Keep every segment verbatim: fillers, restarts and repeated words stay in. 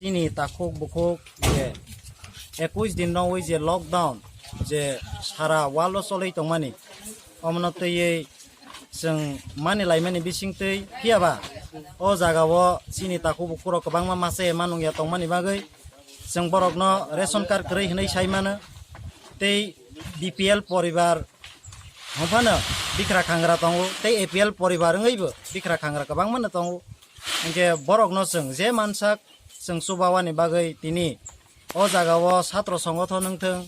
Chini takhuk bukhuk je ekush din no wi je lockdown je sara world o cholwi tongmani, omono twiwi chwng mani laimani bisingtwi, phiya ba o jaga o chini takhuk bukhuk rok kwbangma masa ma nungya tongmani bagwi chwng borokno ration card kwrwi hwnwi sai mano, tei B P L poribar hwnphano bikra khangra tongo, tei A P L poribar wngwibo bikra khangra kwbangmano tongo. Hinkhe borokno chwng je mansak chwng chubawani bagwi tini o jaga o satro songothon wngthwng,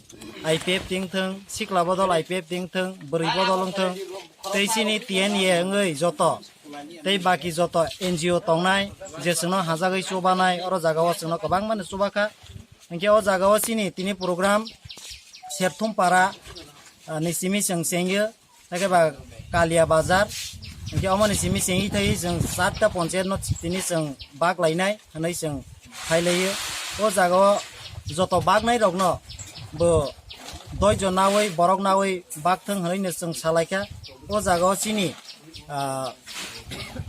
I P F T wngthwng, sikla bodol I P F T wngthwng, bwrwi bodol wngthwng, tei chini T N A wngwi joto tei baki joto N G O tongnai je chwngno hajagwi chubanai, oro jaga o chwngno kwbangmano chubakha. Hinkhe o jaga o chini tini program Serthum para, ah, ni simi chwng chengyo, hakhe ba Kalia Bazar. Hinkhe omoni simi chengwi thai chwng charta ponchayat no tini chwng bak lainai hwnwi chwng phailaio. O jaga o joto baknai rokno bo doijo nawi borok nawi bakthwng hwnwi no chwng salaikha. O jaga o chini, ah,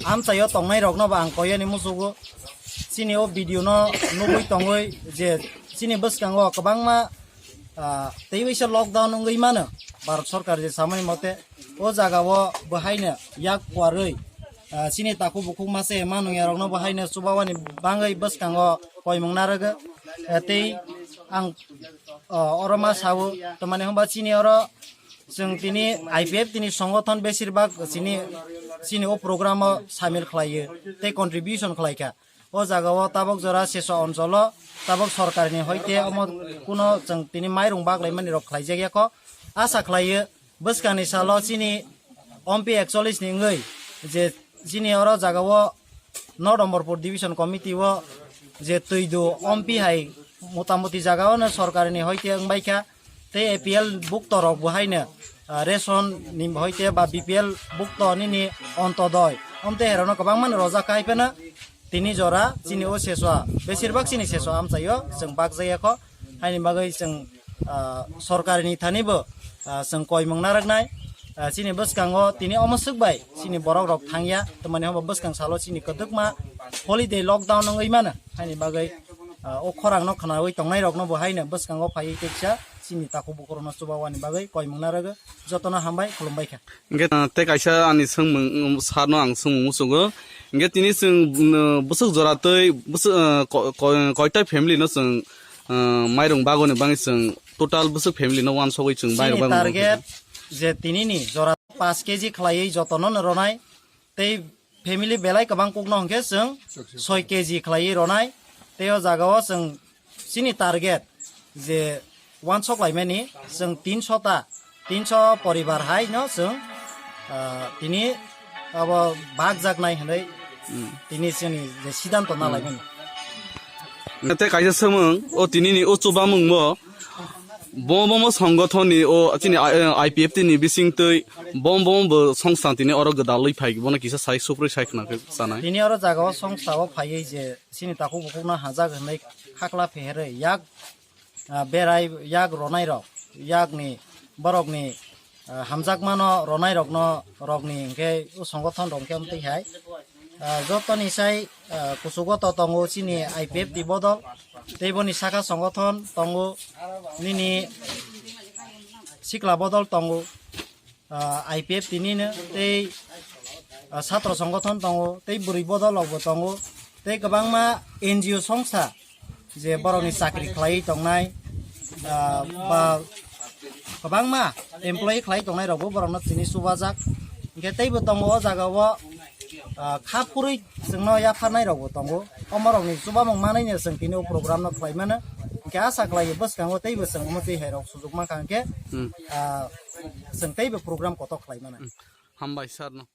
amchaio tongnai rokno bo ang koyani muchugo. Chini o video no nugwi tongwi je chini bwskango kwbangma, ah, tei waisa lockdown wngwi mano Bharat Sarkar je samani mote. O jaga o bo haino yak kuarwi, ah, chini takhuk bukhuk masa ma nungya rokno bo haino chubawani bagwi bwskango koimung narwgo. Eh, tei ang, oh, oro ma sao, tamani hwnba chini oro chwng tini I P F T ni songothon besir bak chini, chini o program o samil khlaio tei contribution khlaikha. O jaga o tabok jora seso oncholo tabok sorkar ni hoite omo kuno chwng tini mairung bak laimani rok khlaijak yakho. Asa khlaio bwskang ni salo chini ompi ekchollish ni wngwi je chini oro jaga o no Domborpur Division Committee o je twi do ompi hai motamuti jaga o no sorkar ni hoite wngbai kha, tei A P L bukto rok bo haino, ah, ration ni hoite ba B P L bukto nini Ontodoi omte herano kwbangma no rojak kha, hai phano tini jora chini o seswa, besir bak chini seswa amchaio chwng bak jaya kho, haini bagwi chwng, ah, sorkar ni thani bo, ah, chwng koimung narwknai. Ah, chini bwskango tini omo swk bai chini borok rok thangya, tamani hwnba bwskang salo chini kwdwkma holiday lockdown wngwi mano, haini bagwi, ah, o khorang no khwnawi tongnai rok no bo haino bwskango phaiwi teksa chini takhuk bukhuk rok no chubawani bagwi koimung narwgo. Jotono hambai, khulumbai kha. Hingke, ah, tei kaisa ani swngmung, um, sir no ang swngmung muchungo. Hingke tini chwng, um, bwswk jora tei bwswk, ah, ko-, ko-, koita family no chwng, ah, mairung bagoni bagwi chwng total bwswk family no wansogwi chwng mairung bagwi target je tini ni jora paanch K G khlaiwi jotono no ronai. Tei family belai kwbang kukno hwnkhe chwng soi K G khlaiwi ronai. Tei o jagao chwng chini target je wansok laimani chwng tinsho ta, tinsho poribar hai no chwng, ah, tini abo bhag jaknai hwnwi tini chini je siddhanto na laimani. Tei kaisa swmwng, o tinini o chubamung bo, bo, bo, bo songothon ni o chini I-, I P F T ni bising twi bo, bo, bo songsa tini oro gwdalwi phai, bono kisa sai suprui sai khna khe sanai. Tini oro jaga o songsa o phaiwi je chini takhuk bukhuk no hajak hwnwi khakla pheherwi yak, ah, berai yak ronai rok, yak ni borok ni, ah, hamjakmano ronai rokno, rokni hwnkhe o songothon rok hwnkhe amtwi hai, ah, jotoni sai, ah, kuchugo to tongo chini I P F T bodol, tei boni saka songothon tongo nini sikla bodol tongo, ah, I P F T nino tei, ah, satro songothon tongo, tei bwrwi bodol rokbo tongo, tei kwbangma N G O songsa je borokni chakri khlaiwi tongnai, ah, ba kwbangma employee khlai tongnai rokbo borokno tini chubajak. Hinkhe teibo tongo o jagao, ah, kha phurwi chwngno yapharnai rokbo tongo. Omorokni chubamung manwino chwng tini o program no khlai mano. Hinkhe asa khlaio bwskango teibo chwng omo twi hai rok sujuk mankha hinkhe, Hmm. ah, chwng teibo program kotor khlai mano. Hmm. Hambai sir no.